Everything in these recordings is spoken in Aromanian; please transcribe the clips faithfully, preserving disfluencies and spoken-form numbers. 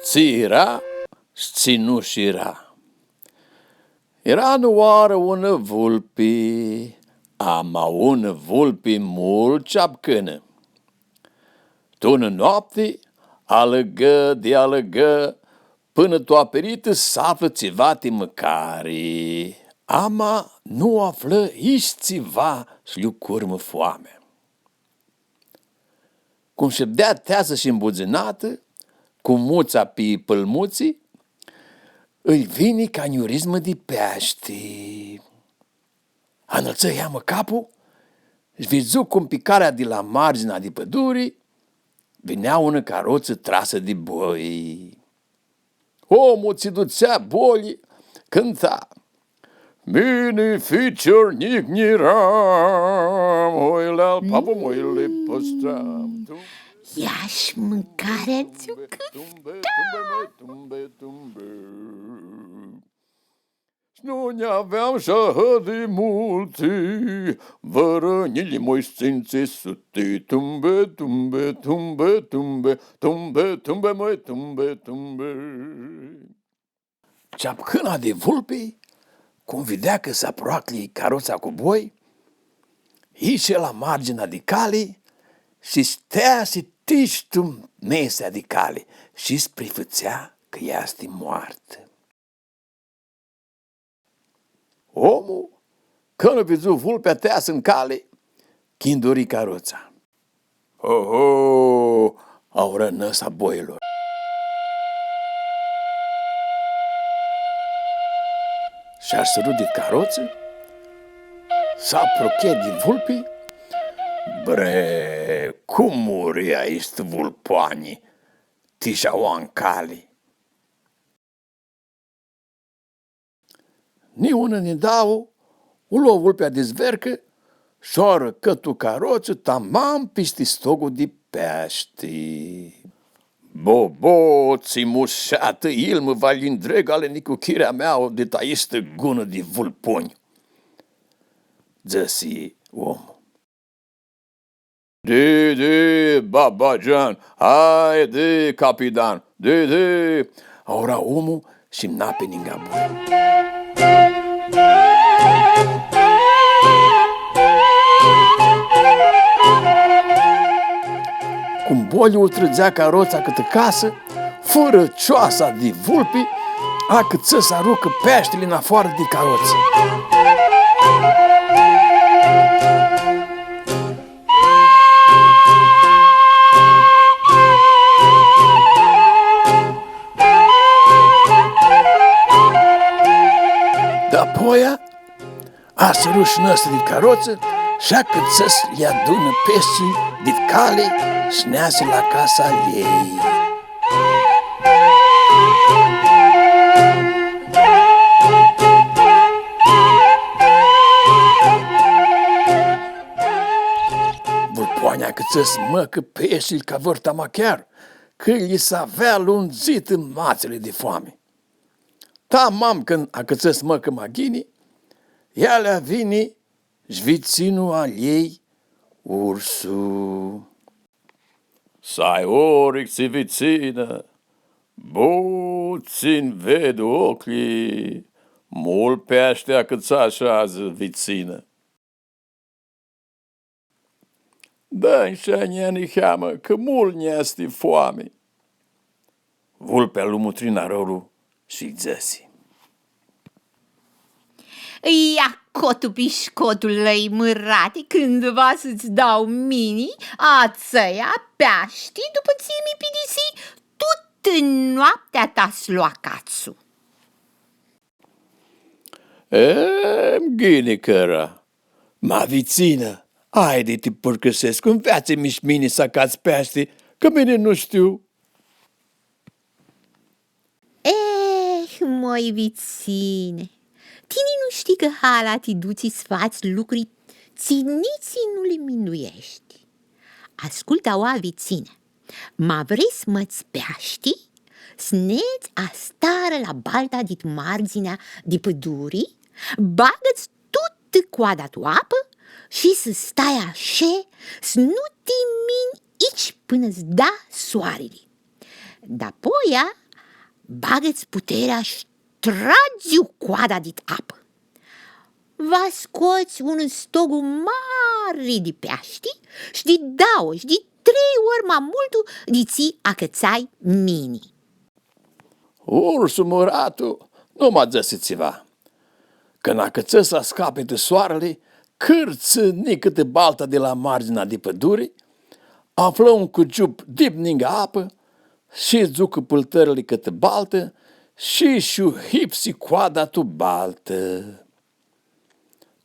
Tsi eara shi tsi nu shi eara. Eara unã oarã unã vulpi, ama unã vulpi multu ceapcãnã. Tu unã noapti, alãgã di alãgã, pãnã tu apiritã s-aflã tsiva ti mãcari. Ama nu aflã ici tsiva s-lj-u curmã foamea. Cum shidea teasã shi mbudzinatã, cu mutsa pi pãlmutsi, ãlj vini canjurizmã di peashti. Anãltsã iamã caplu shi vidzu cum pi calea di la mardzinea di pãduri vinea unã carotsã trasã di boi. Omlu tsi dutsea bolji cãnta: „Mini ficior njic nj-eram, oi leal papum, oi li pãstram.” Ia shi mãcarea tsi u cãfta. Shi nu nj-aveam shi ahãt di multi, vãrã njilji, moi, tsintsi suti. Tumbe, tumbe, tumbe, tumbe, tumbe, tumbe, moi, tumbe, tumbe. Ceapcãna di vulpi, cum videa cã s-aproacljã carotsa cu boi, ishi la mardzinea di cali shi s-teasi tish tu mesea di cali shi s-prifãtsea cã easti moartã. Omlu, cãndu vidzu vulpea teasã tu cali, chinduri carotsa. „Oho, aurã nãsa boilor.” Shi arsãru di carotsã, s-apruchea di vulpi. Bre, cum muri aistã vulpoanji, tish aoa tu cali. Ni unã, ni dauã, u lo vulpea di zvercã, sh-u arcã tu carotsã, tamam pisti stoglu di peashti. „Bo, bo, tsi mushatã ilmã va lj-ndreg ali nicuchirea mea di aistã gunã di vulponj!” dzãsi omlu. „Di, di, babagean, haidi, capitan, di, di!” Aurã omlu shi napi ningã boi. Cum boilji u trãdzea carotsa cãtã casã, fãrã cioasa di vulpi, acãtsã s-arucã peashtili nafoarã di carotsã. Dapoia, arsãru shi nãsã di carotsã shi acãtsã s-lji adunã peashtili di cali shi neasi la casa a ljei. Vulpoanja acãtsã s-mãcã peashtili ca vãr tamachear, cã lji s-avea lundzitã matsãli di foami. Tamam cãndu acãtsã s-mãcã ma ghini, ea lea vini shi vitsinlu a ljei, ursu. „S-ai oric tsi, vitsinã, bu tsi-nj vedu ocljilj, multu peashti acãtsash adzã, vitsinã.” „Dã-nj shi a njia niheamã, cã multu nj-easti foami.” Vulpea lu mutri narãlu shi dzãsi: „Ia cotu pishcotul, lãi mãrati, cãndu va s-tsã dau mini atsea peashti, dupã tsi mi pidisi tutã noaptea ta s-lu acatsu.” „E, ghini cã eara. Ma, vitsinã, haidi, ti pãrcãsescu, nveatsã-mi shi mini s-acats peashti, cã mini nu shtiu.” „Eh, moi, vitsine, tini nu shtii cã hala ti dutsi s-fats lucri tsi nitsi nu li mindueshti. Ascultã aoa, vitsine. Ma vrei s-mãts peashti, s-nedz astarã la balta dit mardzinea di pãduri, bagã-ts tutã coada tu apã shi s-stai ashã, s-nu ti minj ici pãnã s-da soarili. Dapoia, Bagã-ts puterea sh-tragi-u coada dit apã. Va scots un stogu mari di peashti, sh-di dauã, sh-di trei ori ma multu di tsi acãtsai mini. Ursu mãratu nu ma dzãsi tsiva. Cãndu acãtsã s-ascapitã soarli, cãrtsãni cãtã balta di la mardzinea di pãduri, aflã un cugiup dip ningã apã, shidzu cu pãltãrli cãtã baltã shi sh-u hipsi coada tu baltã.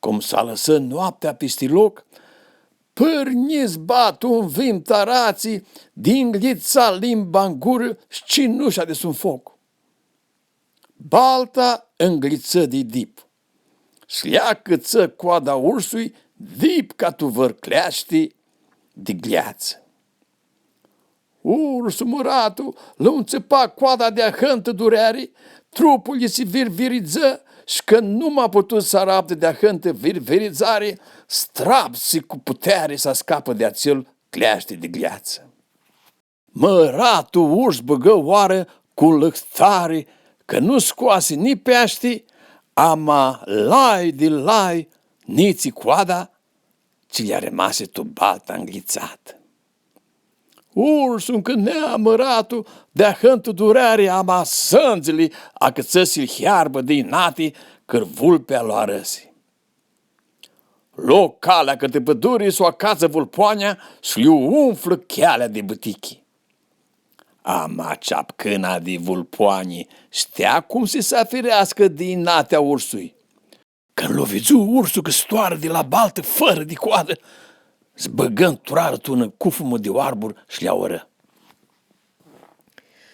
Cum s-alãsã noaptea pisti loc, pãrnji s-batã un vimtu aratsi, di nglitsa limba n gurã sh-cinusha di sum foc. Balta nglitsã di dip. Sh-li acãtsã coada ursui dip ca tu vãr cleashti di gleatsã. Ursu mãratu lu ntsãpa coada di ahãntã dureari, trupul lji si virviridzã, sh-cã nu ma putu s-araptã di ahãntã virviridzari, s-trapsi cu puteari s-ascapã di atsel cleashti di gleatsã. Mãratu urs bãgã oarã cu lãhtari, cã nu scoasi ni peashti, ama lai di lai, nitsi coada, tsi lj-armasi tu balta nglitsatã. Ursu ncãnea mãratu di ahãntã dureari, ama sãndzili acãtsã s-lji hearbã di inati, cãrvulpea lu arãsi. Lo calea cãtã pãduri s-u acatsã vulpoanea sh-lji umflã chealea di bãtichi. Ama ceapcãna di vulpoanji shtea cum si s-afireascã di inatea ursui. Cãndu lu vidzu ursu cã s-toarã di la baltã fãrã di coadã, s-bãgã ntrarã tu unã cufumã di arbur sh-lj-aurã.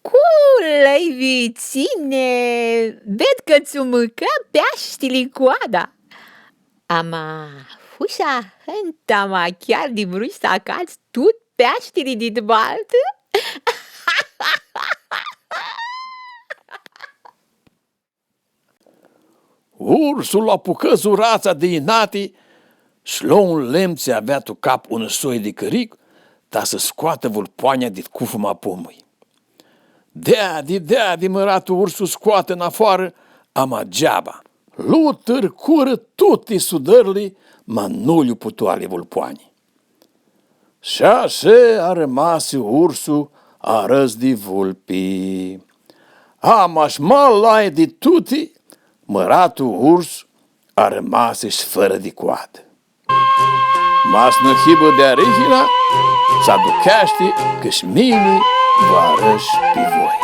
Culã-i, vitsine, ved cã tsã mãcã peashtili coada. Ama fushi ahãntu ma chear di vrush s-acats tut peashtili dit baltã? Ursul apucã zuratsa di inati sh-lo un lemn tsi avea tu cap un soi di cãric, ta s-scoatã vulpoanea dit cufuma a pomlui. Deadi, deadi, mãratu ursu scoatã nafoarã, ama geaba. Lu tãrcurã tuti sudãrli, ma nu lj-u putu ali vulpoanji. Sh-ashi armasi ursu arãs di vulpi. Ama sh-ma lai di tuti, mãratu urs armasi sh-fãrã di coadã. Ma s-nã hibã di arihina, s-aducheashti cã sh-mini va arãsh pi voi.